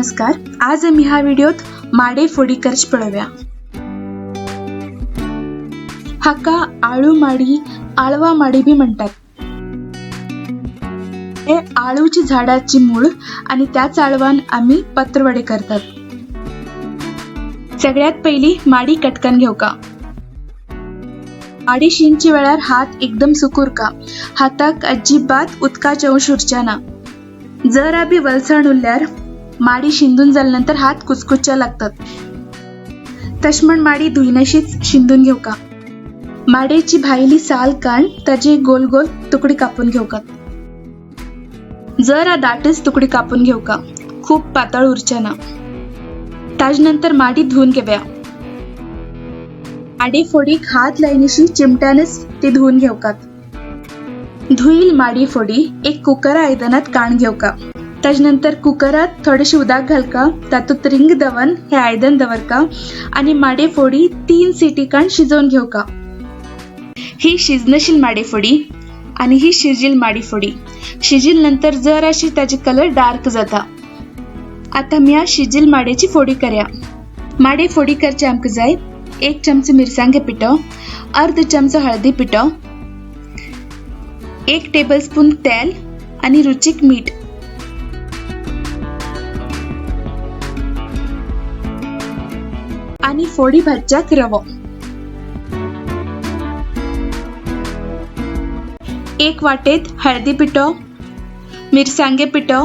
नमस्कार, आज आमी ह्या व्हिडिओत माडे फोडी करच पळोवया। हाका आळू माडी, आळवा माडी बी म्हणतात। हे आळूची झाडाची मूळ आणि त्याच आळवान आम्ही पत्रवडे करतात। सगळ्यात पहिली माडी कटकन घेऊ का। माडी शिंचे वेळार हात एकदम सुकूर का, हाताक अजिबात उदकाचे अंश उरचे ना। जरा बी वलसाण उरल्यार माडी शिंदून जाल्यानंतर हात कुचकुच्च्या लागतात। तशें म्हण माडी धुयनाशीच शिंदून घेऊ का। माडेची भायली साल काण ताजी गोल गोल तुकडी कापून घेऊ का। जरा दाटच तुकडी कापून घेऊ का, खूप पातळ उरचे ना। ताजे नंतर माडी धुवून घेऊया। माडी फोडीक हात लायनीशी चिमट्यानच ती धुवून घेऊ का। धुईल माडी फोडी एक कुकरा आयदनात काण घेऊ का। ताजे नंतर कुकरात थोडेशे उदक घालका, तातूंत रिंग दवन हे आयदन दवरका आनी माडे फोडी 3 सिटी काण शिजोवन घेऊ का। ही शिजनशील माडे फोडी आनी ही शिजील माडी फोडी। शिजील नंतर जराशी ताजी कलर डार्क जाता। आता मी शिजील माडेची फोडी करया। माडे फोडी करचे आमकां जाय 1 चमचो मिरसांगे पिठो, अर्द चमचो हळदी पिठो, 1 टेबलस्पून तेल आनी रुचीक मीठ। आनी फोडी भाजच्याक रवो। 1 वाटेत हळदी पिठो, मिरसांगे पिठो,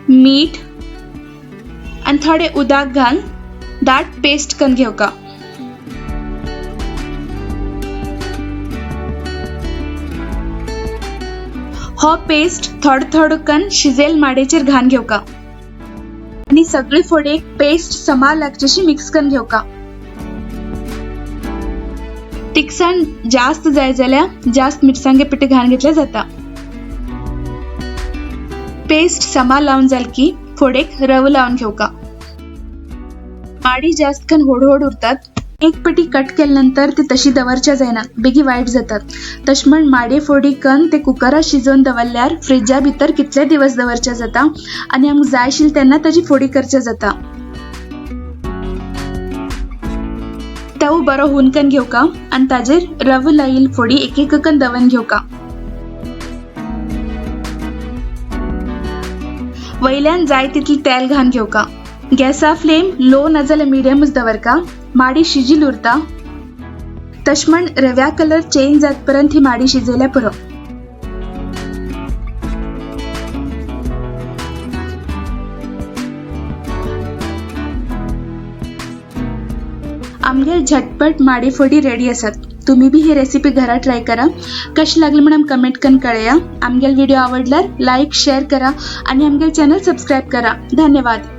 मीठ आनी थोडे उदक घाल दाट पेस्ट करून घेवका। हो पेस्ट थोडो थोडो करून शिजेल माडेचेर घालून घेवका आनी सगळी फोडयेक पेस्ट समा लागचेशी मिक्स करून घेवका। तिखसाण जास्त जाय जाल्यार जास्त मिरसांगे पिठे घालून घेतले जाता। पेस्ट समा लावन जाल की फोडेक रव लावन घेवका। माडी जास्त करून होड होड उरतात। एक पेटी कट केल्या नंतर ती तशी दवरच्या जायना, बेगी वायट जातात। तशें म्हण माडे फोडी कन ते कुकरात शिजोवन दवरल्यार फ्रिजा भितर कितले दिवस दवरच्या जाता आनी आमकां जाय आशिल्लें तेन्ना ताजी फोडी करच्या जाता। तव बरो हुनकन घेवका आनी ताजेर रव लायिल्ली फोडी एक एक कन दवरून घेवका। वयल्यान जाय तितलें तेल घालून घेवका। गॅसा फ्लेम लो नाजाल्यार मिडियमच दवरका। माडी शिजील उरता। तशें म्हण रव्या कलर चेंज जातपर्यंत ही माडी शिजयल्यार पुरो। आमगेर झटपट माडी फोडी रेडी आसात। तुम्ही बी ही रेसिपी घरा ट्राय करा। कशी लागली म्हणून कमेंट करून कळया। आमगेर व्हिडिओ आवडल्यार लाईक शेअर करा आणि आमगेर चॅनल सबस्क्राईब करा। धन्यवाद।